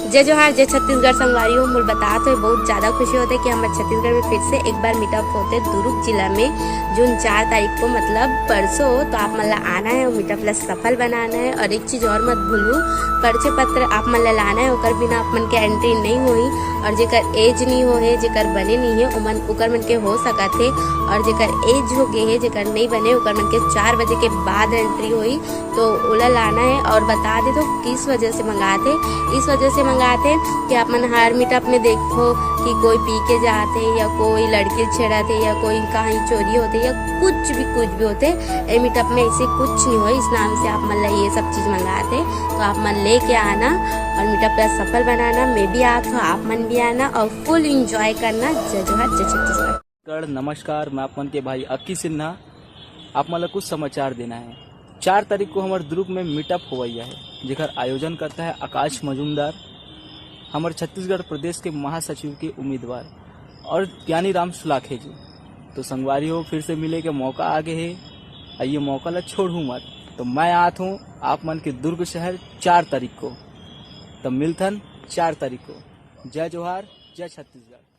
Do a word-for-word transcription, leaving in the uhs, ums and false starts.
जय जोहार, जय छत्तीसगढ़ संगवारी हो। मोर बतात होए बहुत ज्यादा खुशी होथे कि हमर छत्तीसगढ़ में फिर से एक बार मीटअप होथे दुर्ग जिला में जून चार तारीख को, मतलब परसों। तो आप मन ला आना है और मीटअप ला सफल बनाना है। और एक चीज और मत भूलू, परिचय पत्र आप मन ला लाना है, ओकर बिना आप मन के एंट्री नहीं होही। और जेकर एज नहीं हो है, जेकर बने नहीं है, ओमन ओकर मन के हो सकत है। और जेकर एज हो गए है, जेकर नहीं बने, ओकर मन के चार बजे के बाद एंट्री होही। तो ओला लाना है। और बता दे तो किस वजह से मंगात है, इस वजह से मंगात है कि आप मन हर मीटअप में देखो कि कोई पी के जात है या कोई लड़की छेड़त है या कोई कहीं चोरी होते या कुछ भी, कुछ भी होते। ए मीटअप में ऐसे कुछ नहीं हो, इस नाम से आप मन ला ये सब चीज मंगात है। तो आप मन लेके आना और मीटअप का सफल बनाना। मैं भी आत हूँ, आप मन भी आना और फुल एंजॉय करना। जय जोहार, जय छत्तीसगढ़। नमस्कार, मैं आप मन के भाई अक्की सिन्हा। आप मन ला कुछ समाचार देना है। चार तारीख को हमर दुर्ग में मीटअप होवइया है, जेकर आयोजन करता है आकाश मजूमदार, हमर छत्तीसगढ़ प्रदेश के महासचिव के उम्मीदवार, और ज्ञानी राम सुलाखे जी। तो संगवारी हो, फिर से मिले के मौका आ गए है, और ये मौका ला छोड़ू मत। तो मैं आत हूँ आप मन के दुर्ग शहर चार तारीख को। तो मिलथन चार तारीख को। जय जोहार, जय छत्तीसगढ़।